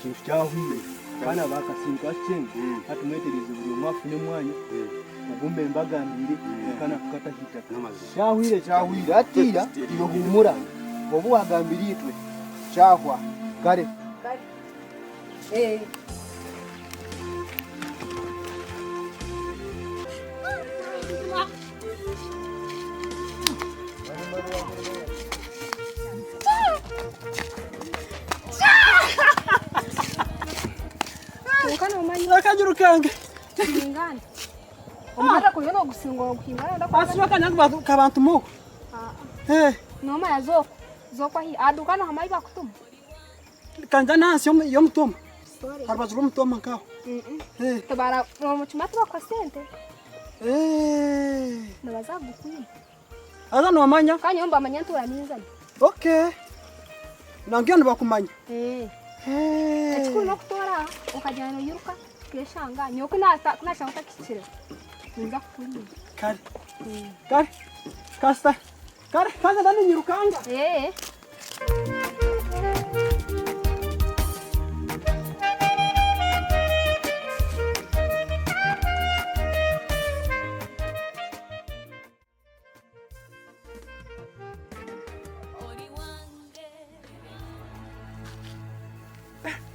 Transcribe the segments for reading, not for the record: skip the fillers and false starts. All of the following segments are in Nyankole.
Ekintu kyahwire kandi aba Kasintu Action hati mwetereze buri omwe afune omwanya ogume mbagambire kandi akukata ahaitaka. Kyahwire kyahwire hatiiya iwe huumura obu wagambira itwe kyahwa kare. Kare. Eh. Kwonka noomanya Akajuru kange. kihingana. Omuhanda kuriyo noogusinga oguhingana Asi ndakwenda. bakanya kabantu muko. Eh, Noomanya zooko. Zooko ahi aha duka noohama ahi bakutuma. kanja nansi y'omutoma. Sorry. Harubaju rw'omutoma nkaho. Eh. Tibara omukima tibakuha sente. Eh. Nibaza kugukwima. Haza noomanya? Kandi nyowe mbamanya ntuura ninzayo. Okay. Nangyo nibakumanya. Eh. Eh. Ekikuru n'okutoora aha okagyenda noiruka okeshanga. Nyowe ku naata- ku naashanga otakihikire ninza kukurinda. Kare. Kare. Kasita. Kare, kanza ndaninyirukanga. Eh.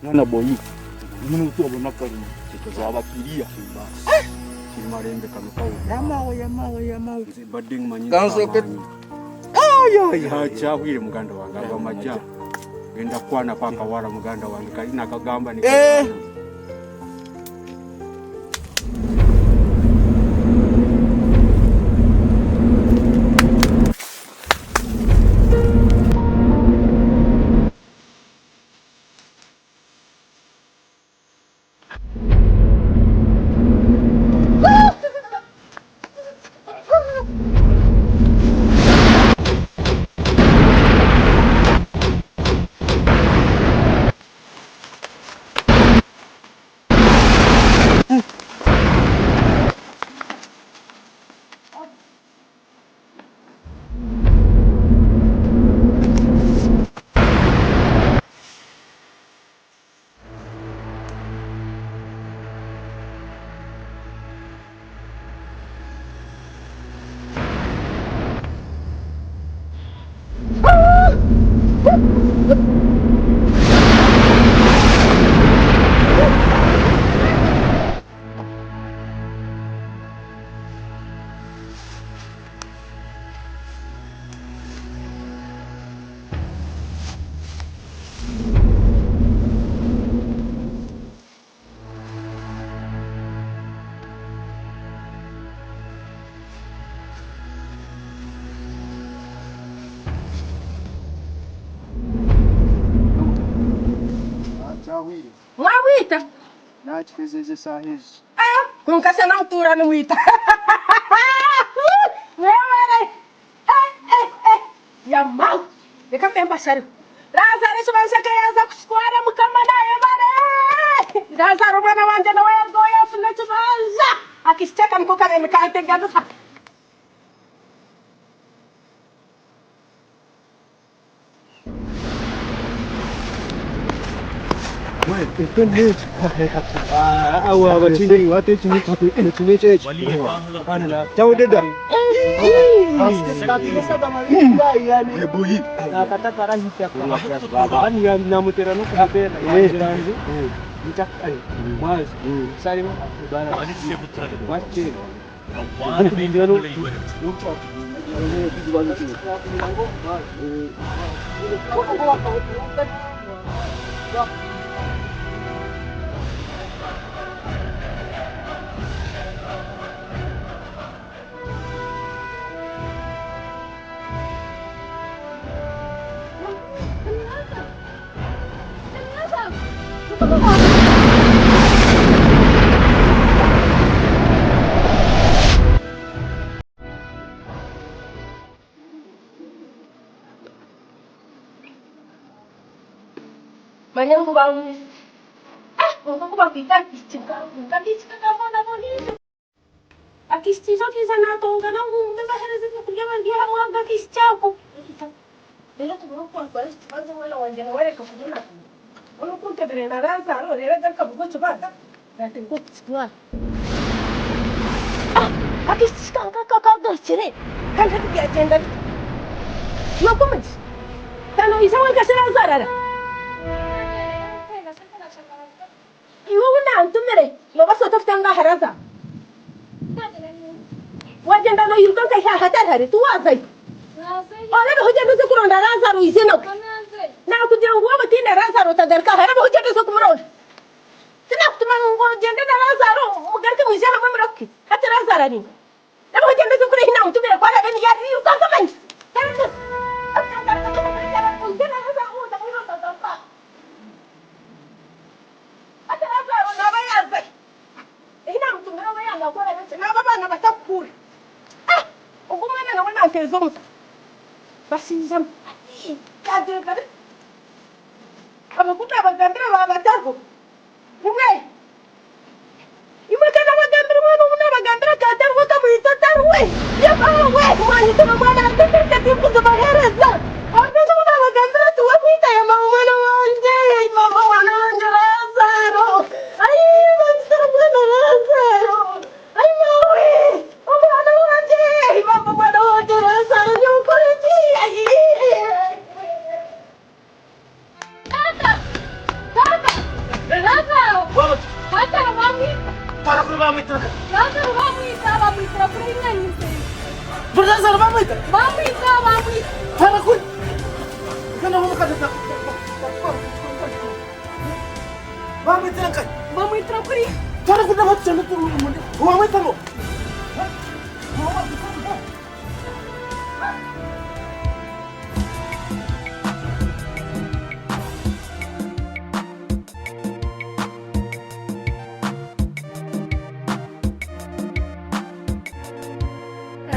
Mwana boyi muno tubona karimo tuzabakiriya kimarembe kano kawo Yamawe, yamawe, yamawe. nze badde nmanyi Kansooke- kyahwire muganda wange agwa majja genda kwana kwakawala muganda wange kali nakagamba ne Eh. Mwawita? Nakihezeze esaaha ezi. Kwonka shana omutuura nimwita. Mwebare. Yamawe. Reka mbe mbashareho. Lazaro ekibanja ke yaaza kukitwara Mukama nayebare. Lazaro omwana wangye nawe yarugaho yaafuna ekibanja. Akishiki aka niko kabaire nikanteganisa. Manya ngu kwonka ku bakwita akaishiki nk'akaishiki akabonaboniise. Akaishiki ijo kaija naatongana ngu mbe mbaheereze ebyokurya barye hamwe ahabw'akaishiki ako. Reero tubone oku twatwara eki kibanja omwana wangye nawe areke kubonabona. Onu kuntebere na Lazaro reero agaruka bugwa ekibanja naatandika okukitwara. Ah! Akaishiki kange aka kagarukire kandi hati byagyenda bita? Nyoka omugisha. Tana oija wenka shi Lazaro ara? Iwe ou nantumire noobaasa ota kutanga aha Lazaro? Wagyenda noiruka nka aha hatari hare tiwaazayo. Orabeho ogyende oze kuronda Lazaro oije nawe. Naakugira ngu waaba otaine Lazaro otagaruka aha, orabeho ogyende oze kumuronda. Tinakutuma ngu ogyende na Lazaro mugaruke mwije hamwe murahuke. Hati Lazaro ari nka? Reeba ogyende oze kure ahi naamutumire ku araabe niyo ari, iruka nkamanya. Oije na Lazaro waaba otamwine otagaruka aha. Hati Lazaro naaba yaazayo. Ehi naamutumire oba yaanakora bikye, n'abo abaana batakuhurira. Ah! Ogwo omwana nawe nanteeza omutwe. Bashaija mwe, hati byagyenda bita? Abaku naabagambira baabataho. Imwe, imwe ka naabagambira omwana obu naabagambira ka atariwe nkamwita atariwe. Yebaawe! Mwanyitira omwana hati esente tinkuzibaheereza. Ahabw'enki obu naabagambira ati we mwita yemawe omwana wangye, maama omwana wangye Laazaaro. Aii banyitira omwana Laazaaro. Ai maawe! Omwana wangye! Maama omwana wangye Laazaaro nyowe nkore ki? Aii! Taata! Taata! Lazaro! Lazaro bamwita! Lazaro bamwita! Bamwitira kuri enyanyise! Lazaro bamwita? Bamwita! Bamwita! Bamwitira nkahi? Bamwitira kuri. Wamwita ngo?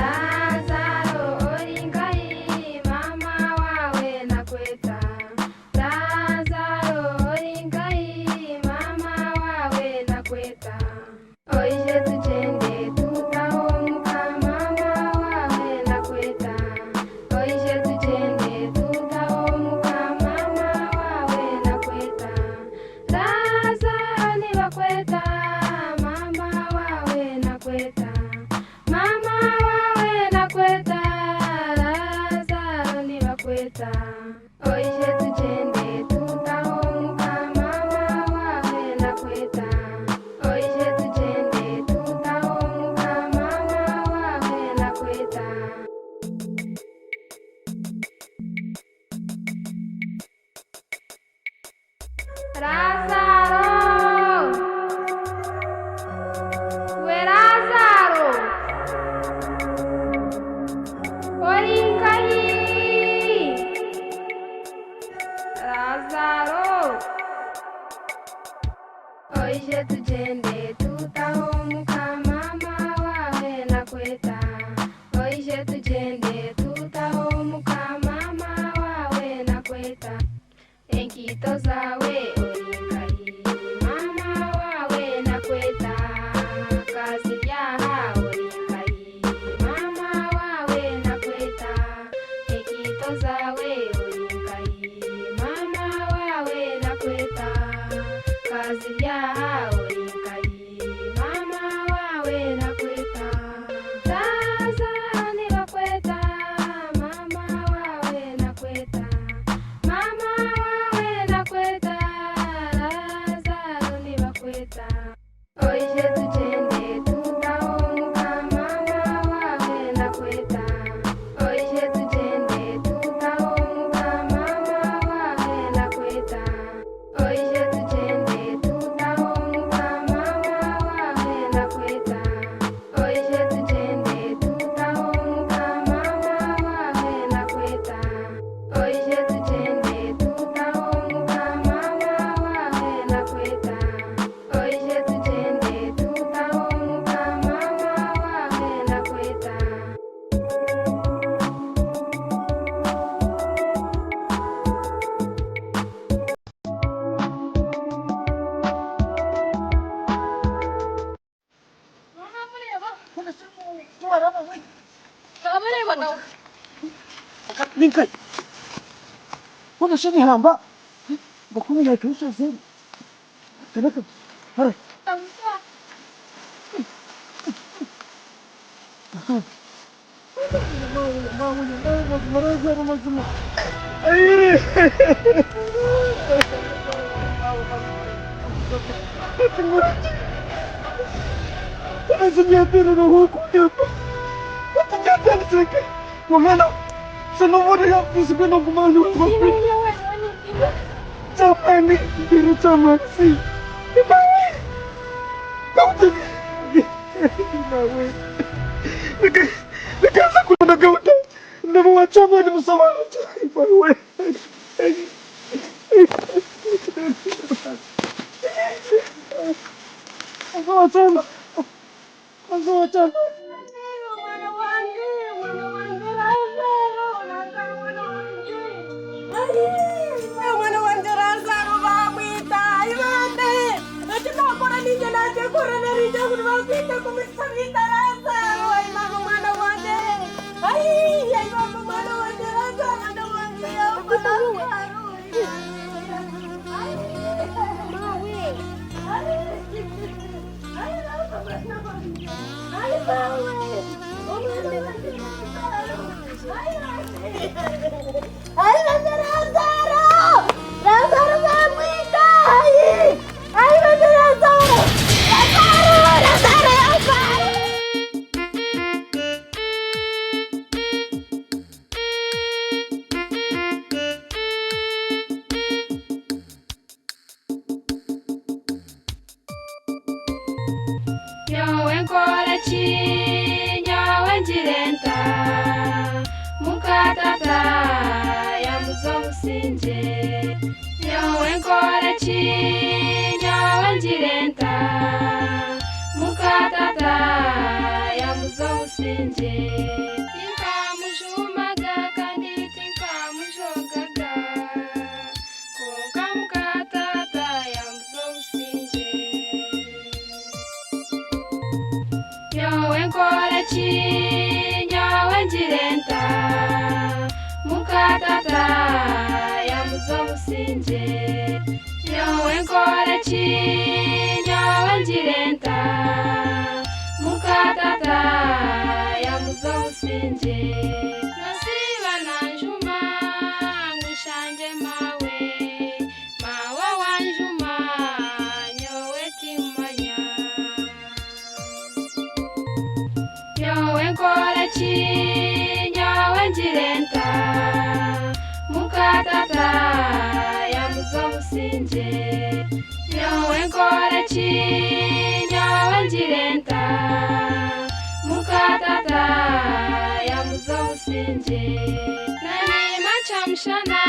Lazaro ori nkahi mama wawe nakweta Lazaro ori nkahi mama wawe nakweta Oije tugyende tutahe omuka maama waawe nakweta Oije tugyende tutahe omuka maama waawe nakweta Lazaro nibakweta maama waawe nakweta Maama waawe nakweta Lazaro nibakweta Oije tugyende tutahe omuka maama waawe nakweta Oije tugyende tutahe omuka maama waawe nakweta. Lazaro! We Lazaro! Ori nkahi? Lazaro! Oije tugyende tutahe omuka maama waawe nakweta Oije tugyende tutahe omuka maama waawe nakweta Enkaito zaawe ori nkahi maama waawe nakweta Kaziri aha ori nkahi maama waawe nakweta Enkaito zaawe ori nkahi maama waawe nakweta Kaziri aha ori nkahi maama waawe nakweta Zaza nibakweta maama waawe nakweta Maama waawe nakweta Lazaro nibakweta Oije tugyende tutahe omuka maama waawe nakweta Oije tugyende tutahe omuka maama waawe nakweta Oije tugyende tutahe omuka maama waawe nakweta Oije tugyende tutahe omuka maama waawe nakweta Oije tugyende tutahe omuka maama waawe nakweta Oije tugyende tutahe omuka maama waawe nakweta. Ninkahi? Mbwenu shi n'eihamba? Omwana wangye Laazaaro baamwita. Ai bambe! Eki naakora niinye naakyekorera nariija ngu nibakwita kumwita baita Laazaaro. Ai maama omwana wangye! Ai, ai maama omwana wangye Laazaaro, omwana wangye yaafa Laazaaro. Ai, maama omwana wangye! Ai maawe! Omwana wangye Laazaaro! Ai bambe! Ai bambe Laazaaro! Laazaaro baamwita! Ai! Ai bambe Laazaaro! Laazaaro! Laazaaro yaafa! Nyowe nkore ki nyowe ngire nta muka tata yambuza obusingye nyowe nkore ki nyowe ngire nta muka tata yambuza obusingye tinkamujumaga kandi tinkamujogaga konka muka tata yambuza obusingye nyowe nkore ki nyowe ngire nta muka tata yambuza obusingye nyowe nkore ki nyowe ngire nta muka tata yambuza obusingye nosiiba nanjuma ngu nshangye mawe mawe wanjuma nyowe timmanya nyowe nkore ki nyowe ngire nta muka tata yambuza obusingye nyowe nkore ki nyowe ngire nta muka tata yambuza obusingye naniima kyamushana